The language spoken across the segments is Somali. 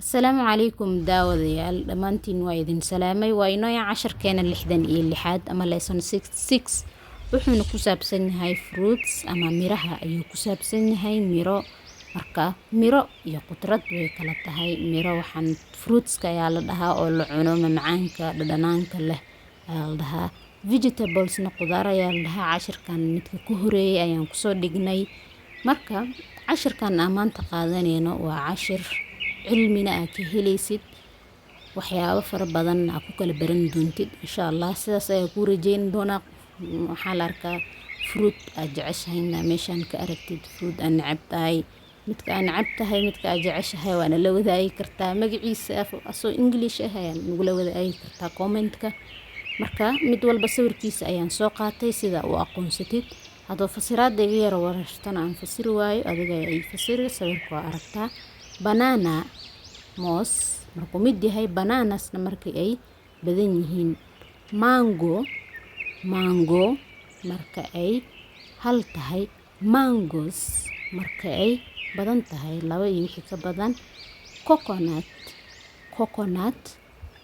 Asalaamu calaykum daawadayaal, dhammaantiin waa idin salaamay. Waa inoo casharkeena 66aad ama lesson 66. Wuxuuna ku saabsan yahay fruits ama miraha ayuu ku saabsan yahay. Miro, marka miro iyo qudrad way kala tahay. Miro waxaan fruitska ayaa la dhahaa oo la cuno, mamacaanka dhadhanaanka leh ayaa la dhahaa. Vegetablesna qudaar ayaa la dhahaa. Cashirkan midka ku horeeyay ayaan kusoo dhignay. Marka cashirkan aan maanta qaadanayno waa cashir cilmina aad ka helaysid, waxyaabo fara badan aad ku kala baran doontid, insha Allah. Sidaas ayaa kuu rajeyn doonaa. Waxaa la arkaa fruit aad jeceshahay inaa meeshaan ka aragtid, fruit aad neceb tahay. Midka aad neceb tahay, midka aad jeceshahay waana la wadaagi kartaa magaciisa asoo English ah ayaa nagula wadaagi kartaa commentka. Marka mid walba sawirkiisa ayaan soo qaatay sida u aqoonsatid. Haddoo fasiraada iga yara wareertana, aan fasiri waayo, adiga ayaa ii fasiri. Sawirka waa aragtaa: banana moos markuu mid yahay, bananasna markii ay badan yihiin. Mango, mango marka ay hal tahay, mangoes marka ay badan tahay, laba iyo wixii ka badan. Coconut, coconut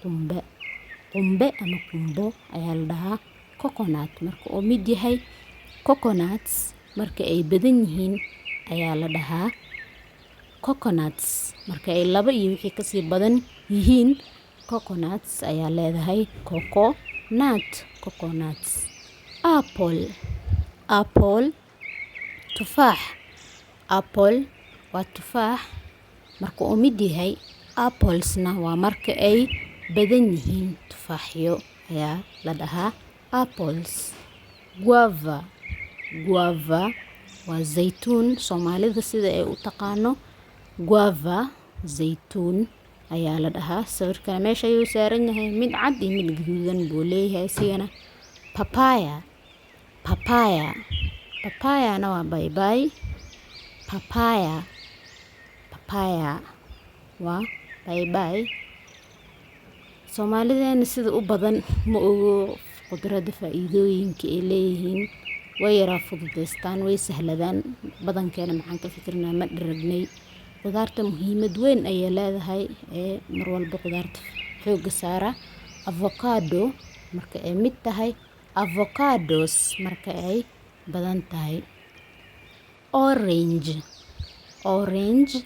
qumbe, qumbe ama qumbo ayaa la dhahaa. Coconut marka uu mid yahay, coconuts marka ay badan yihiin ayaa la dhahaa coconuts. Marka ay laba iyo wixii kasii badan yihiin, coconuts ayaa leedahay, coconut, coconuts. Apple, apple tufaax. Apple waa tufaax marka uu mid yahay, applesna waa marka ay badan yihiin. Tufaaxyo ayaa la dhahaa apples. Guava, guava waa zaytuun. Soomaalida sida ay u taqaano, guava zaytuun ayaa la dhahaa. Sawirkana meesha ayuu saaran yahay. Mid cad iyo mid gaduudan buu leeyahay isigana. Papaya, papaya, papayana waa baybay. Papaya, papaya waa baybay. Soomaalideena sida u badan ma ogo khudradda faa'iidooyinka ay leeyihiin. Way yaraa fududeystaan, way sahladaan. Badankeena maxaan ka fikirnaa? Ma dharagnay. Khudaarta muhiimad weyn ayay leedahay ee mar walba khudaarta xooga saara. Avocado marka ay mid tahay, avocados marka ay badan tahay. Orange, orange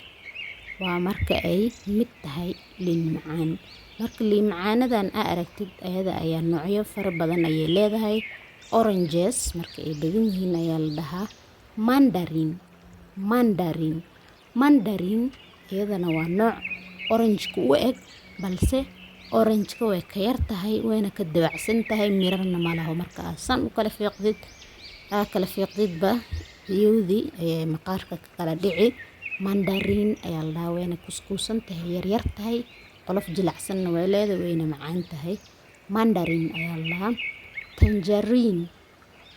waa marka ay mid tahay, liin macaan. Marka liin macaanadan aa aragtid, ayada ayaa noocyo fara badan ayay leedahay. Oranges marka ay badan yihiin ayaa la dhahaa. Mandarin, mandarin, mandarin iyadana waa nooc orange-ka u eg, balse orange-ka way ka yar tahay, wayna ka dabacsan tahay, mirarna ma laho. Marka aad san u kala fiiqdid, aa kala fiiqdidba, ciyowdi ayay maqaarka ka kala dhici. Mandarin ayaa la dhahaa. Wayna kuskuusan tahay, yaryar tahay, qolof jilacsanna way leedahay, wayna macaan tahay. Mandarin ayaa la dhahaa. Tangerine,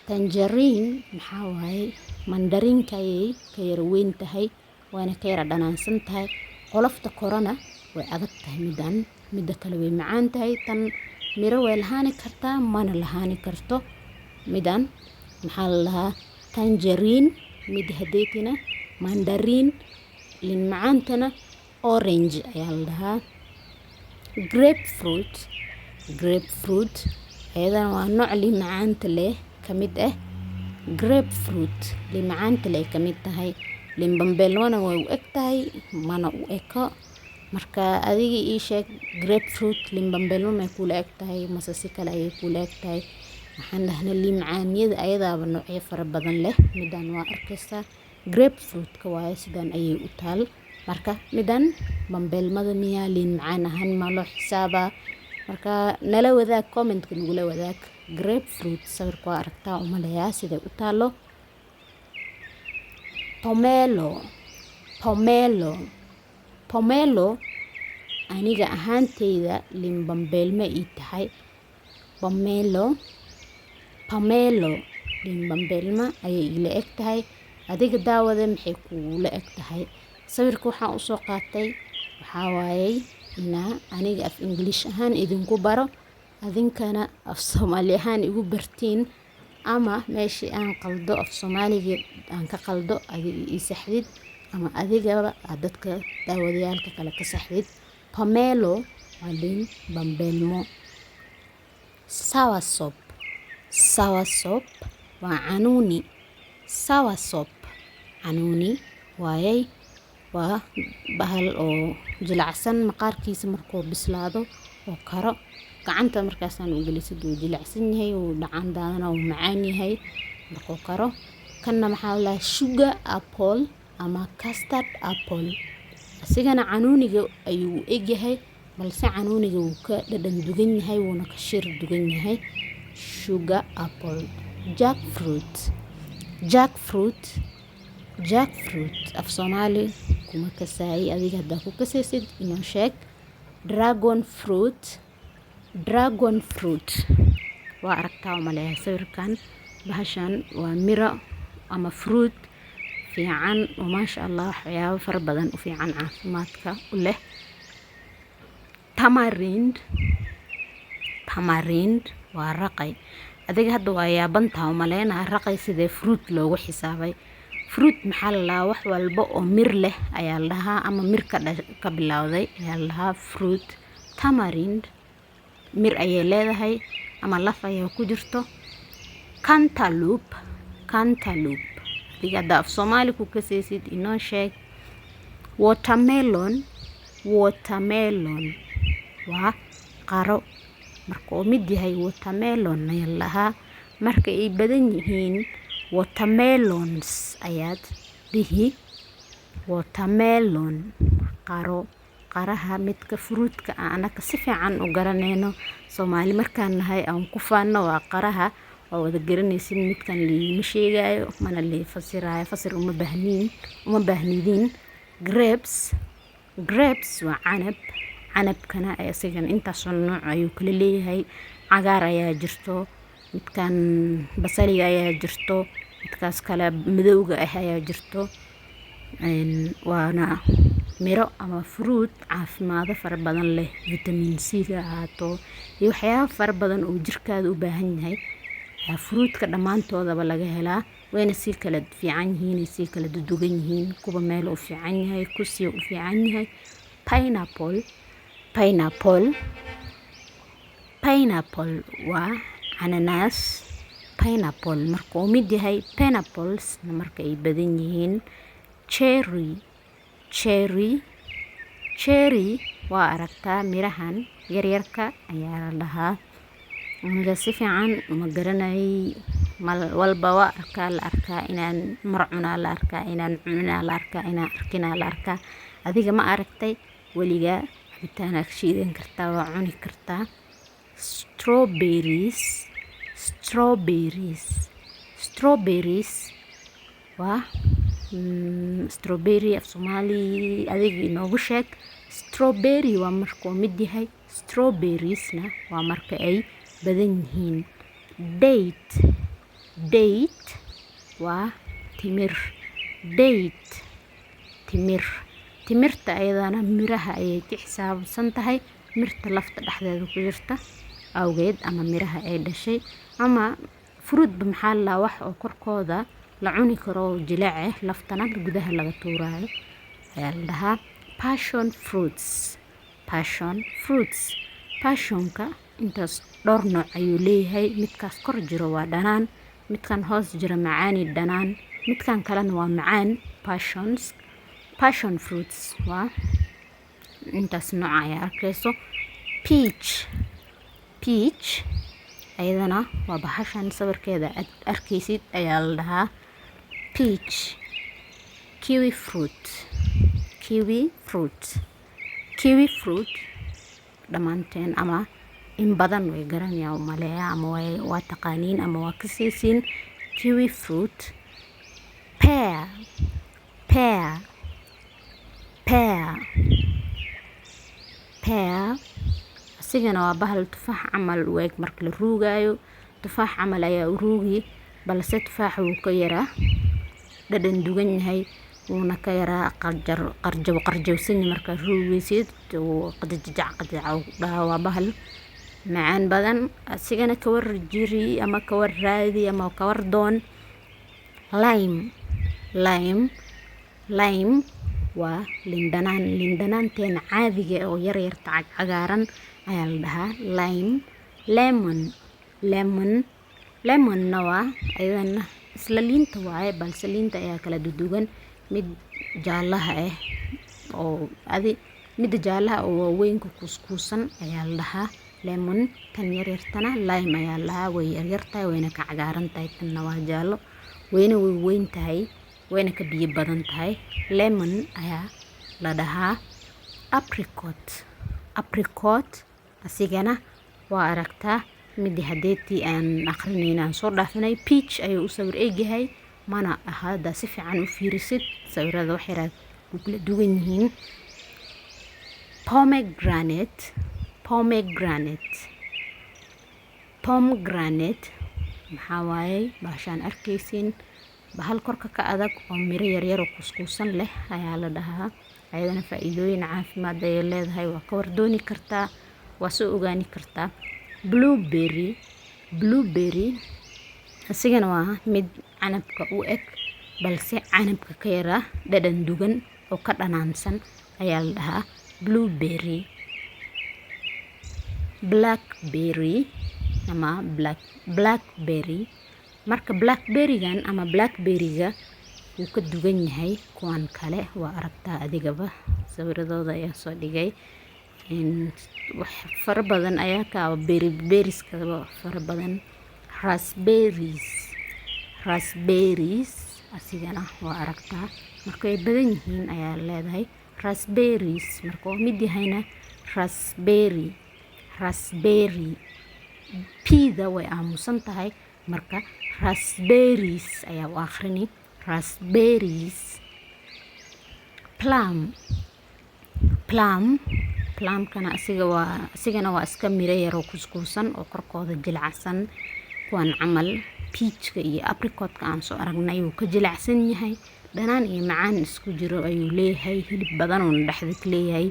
tangerine maxaa waaye? Mandarinka ayay ka yara weyn tahay, waana ka yara dhanaansan tahay, qolofta korona way adag tahay midan. Midda kale way macaan tahay. Tan miro way lahaani kartaa, mana lahaani karto. Midan maxaa la dhahaa? Tangerine. Mid hadeetina mandarin, liin macaantana orange ayaa la dhahaa. Grapefruit, grapefruit ayadana waa nooc liin macaanta leh ka mid ah. Grapefruit liin macaanta leh ka mid tahay. Liin bambeelmana way u eg tahay, mana u eko. Marka adiga ii sheeg, grapefruit liin bambeelmo may kula eg tahay mase si kale ayay kula eg tahay? Waxaan dhahnay liin macaaniyada ayadaaba noocyo fara badan leh. Midan waa arkaysaa, grapefruit-ka waaye. Sidan ayay u taal. Marka midan bambeelmada miyaa liin macaan ahaan ma loo xisaabaa? Marka nala wadaag, commentka nagula wadaag. Grapefruit sawirka waa aragtaa umaleyaa siday u taalo. Pomelo, pomelo, pomelo aniga ahaanteyda liin bambeelmo ii tahay. Pomelo, pomelo liin bambeelmo ayay ila eg tahay. Adiga daawade, maxay kuula eg tahay? Sawirka waxaan usoo qaatay waxaa waayey inaa aniga af English ahaan idinku baro, adinkana af Soomaali ahaan igu bartiin, ama meeshii aan qaldo, af Soomaaligii aan ka qaldo, adiga ii saxdid. Ama adigaba aad dadka daawadayaalka kale ka saxdid. Pomelo waa liin bambeelmo. Soursop, soursop waa canuuni. Soursop canuuni waayay. Waa bahal oo jilacsan maqaarkiisa markuu bislaado oo karo, gacanta markaasaan u gelisid wuu jilicsan yahay, wuu dhacaan daadana, wuu macaan yahay markuu karo. Kanna maxaa la dhahaa? Sugar apple ama custard apple. Asigana canuuniga ayuu u egyahay, balse canuuniga wuu ka dhadhan dugan yahay, wuuna ka shir dugan yahay. Sugar apple. Jackfruit, jackfruit, jackfruit af Soomaali kuma kasaayay. Adiga haddaa ku kasaysid, inoo sheeg. Dragon fruit, dragon fruit waa aragtaa umaleeyaa sawirkan. Bahashan waa miro ama fruit fiican oo, maasha Allah, waxyaabo fara badan u fiican, caafimaadka u leh. Tamarind, tamarind waa raqay. Adiga hadda waa yaabantaa umaleynaa, raqay sidee fruit loogu xisaabay? Fruit maxaa la dhahaa? Wax walba oo mir leh ayaa la dhahaa, ama mir ka bilowday ayaa la dhahaa fruit. Tamarind mir ayay leedahay ama laf ayaa ku jirto. Cantaloupe, cantaloupe adiga hadda af Soomaali ku kasaysid, inoo sheeg. Watermelon, watermelon waa qaro. Marka uu mid yahay watermelon ayaa la dhahaa, marka ay badan yihiin watermelons ayaad dhihi. Watermelon, qaro. Qaraha midka fruitka aan anaka si fiican u garaneyno, Soomaali markaan nahay aan ku faano, waa qaraha. Waa wada garanaysin, midkan liima sheegayo mana lii fasiraayo, fasir uma baahniin, uma baahnidiin. Grapes, grapes waa canab. Canabkana isagana intaasoo nooc ayuu kala leeyahay. Cagaar ayaa jirto, midkan basaliga ayaa jirto, midkaas kale madowga ah ayaa jirto. Waana miro ama fruit caafimaado fara badan leh, vitamin C ga ahaato iyo waxyaabo fara badan oo jirkaada u baahan yahay ayaa fruitka dhammaantoodaba laga helaa. Wayna sii kala fiican yihiin, ay sii kala dudugan yihiin, kuwa meel u fiican yahay, kusii u fiican yahay. Pineapple, pineapple, pineapple waa cananaas. Pineapple marka uu mid yahay, pineapples marka ay badan yihiin. Cherry, cherry, cherry waa aragtaa, mirahan yaryarka ayaa la dhahaa. Aniga si fiican uma garanayay, mal walba waa arkaa, la arkaa inaan mar cunaa, la arkaa inaan cunaa, la arkaa inaan arkinaa, la arkaa. Adiga ma aragtay weligaa? Cabitaanaa ka shiidan kartaa, waa cuni kartaa. Strawberries, strawberries, strawberries waa strawberry. Af Soomaali adiga inoogu sheeg. Strawberry waa markuu mid yahay, strawberriesna waa marka ay badan yihiin. Date, date waa timir. Date, timir. Timirta ayadana miraha ayay ka xisaabsan tahay, mirta lafta dhexdeeda ku jirta awgeed, ama miraha ay dhashay ama fruitba. Maxaa la wax oo korkooda la cuni karo oo jileec ah, laftana gudaha laga tuuraayo ayaa la dhahaa. Passion fruits, passion fruits. Passionka intaas dhowr nooc ayuu leeyahay. Midkaas kor jiro waa dhanaan, midkan hoos jiro macaani dhanaan, midkan kalena waa macaan. Passions, passion fruits waa intaas nooc ayaa arkayso. Peach, peach ayadana waa bahashan sawirkeeda aad arkaysid ayaa la dhahaa peach. Kiwi fruit, kiwi fruit, kiwi fruit dhammaanteen ama in badan way garanayaan umaleeyaa, ama waa taqaaniin ama waa kasaysiin kiwi fruit. Pear, pear, pear, pear asigana waa bahal tufaax camal u eg. Marka la ruugaayo tufaax camal ayaa u ruugi, balse tufaaxa wuu ka yaraa dhadhan dugan yahay, wuuna ka yaraa qarjar qarjaw qarjawsan yahay. Markaad ruugaysid qajajac qajac dhaha. Waa bahal macaan badan asigana. Kawar jiri ama kawar raadi ama kawar doon. Lime, lime. Lime waa liin dhanaan. Liin dhanaanteena caadiga oo yaryarta cagaaran ayaa la dhahaa lime. Lemon, lemon, lemonna waa ayadana isla liinta waaye, balse liinta ayaa kala duduwan. Mid jaalaha ah oo adi mida jaalaha oo waaweynka kuuskuusan ayaa la dhahaa lemon. Tan yaryartana lime ayaa la dhahaa. Way yaryartahay, wayna ka cagaaran tahay. Tanna waa jaalo, wayna weyn tahay, wayna ka biyo badan tahay. Lemon ayaa la dhahaa. Apricot, apricot asigana waa aragtaa midii hadeetii aan aqrinayna aan soo dhaafinay. Peach ayuu u sawir egyahay, mana aha. Haddaa si fiican u fiirisid sawirada, wax yaraa ku kala duwan yihiin. Pomegranate, pomegranate, pomegranate maxaa waaye? Bahashaan arkaysiin, bahal korka ka adag oo miro yaryar oo kuuskuusan leh ayaa la dhahaa. Ayadana faa-iidooyin caafimaad ayay leedahay. Waa ka wardooni kartaa, waa soo ogaani kartaa. Blueberry, blueberry asigana waa mid canabka u eg, balse canabka ka yara dhadhan dugan oo ka dhanaansan ayaa la dhahaa blueberry. Blackberry ama blackberry. Marka blackberrygan ama blackberryga wuu ka duwan yahay kuwan kale. Waa aragtaa adigaba, sawiradooda ayaa soo dhigay. Wax fara badan ayaa ka berry, berrieska fara badan. Raspberries, raspberries asigana waa aragtaa. Marka ay badan yihiin ayaa leedahay raspberries, marka uu mid yahayna raspberry, raspberry. P-da way aamusan tahay, marka raspberries ayaa u akhrini, raspberries. Plum, plum, plumkana asiga waa asigana waa iska miro yar oo kuuskuusan oo korkooda jilacsan. Kuwan camal peachka iyo apricotka aan soo aragnay wuu ka jilacsan yahay. Dhanaan iyo macaan isku jiro ayuu leeyahay, hilib badan uuna dhexda ka leeyahay.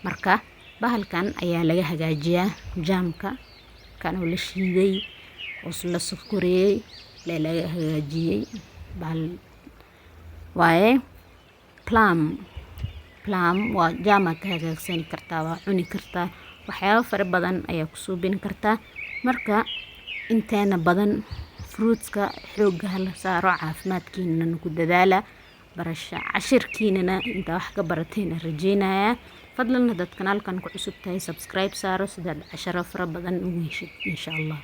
Marka bahalkan ayaa laga hagaajiyaa jamka, kan oo la shiiday oo la sokoreeyey lee laga hagaajiyey bahal waaye. Plum, plum waa jam aad ka hagaagsani kartaa, waa cuni kartaa, waxyaabo fara badan ayaa ku suubin kartaa. Marka inteena badan fruitska xoogga hala saaro, caafimaadkiinana ku dadaala, barasha cashirkiinana intaa wax ka barateen rajeynayaa. Fadlan haddaad kanaalkan ku cusub tahay, subscribe saaro sidaad casharo fara badan ugu heshid, insha Allah.